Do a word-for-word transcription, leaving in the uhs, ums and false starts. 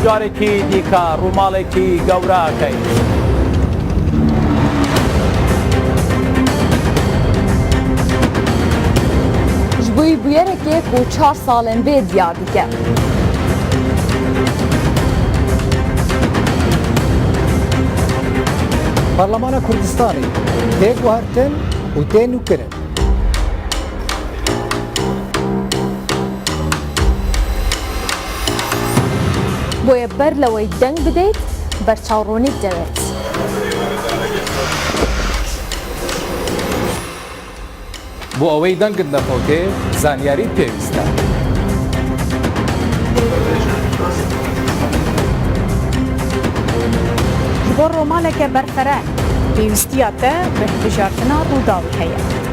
Carekî dîka rûmalekî gewre key. Ji bo bûyerekê ku çar sal in bê diyar dike. Parlemana Kurdistanê tê guhertin û tê nûkirin. Boye ber lewê deng bideyt, berçavronî dewêt. Bo ewê deng nexote, zanyarî pêwîst e. Ji bo rûmaleke berfireh, pêwîstiya te bi hilbijartina Rûdawî heye.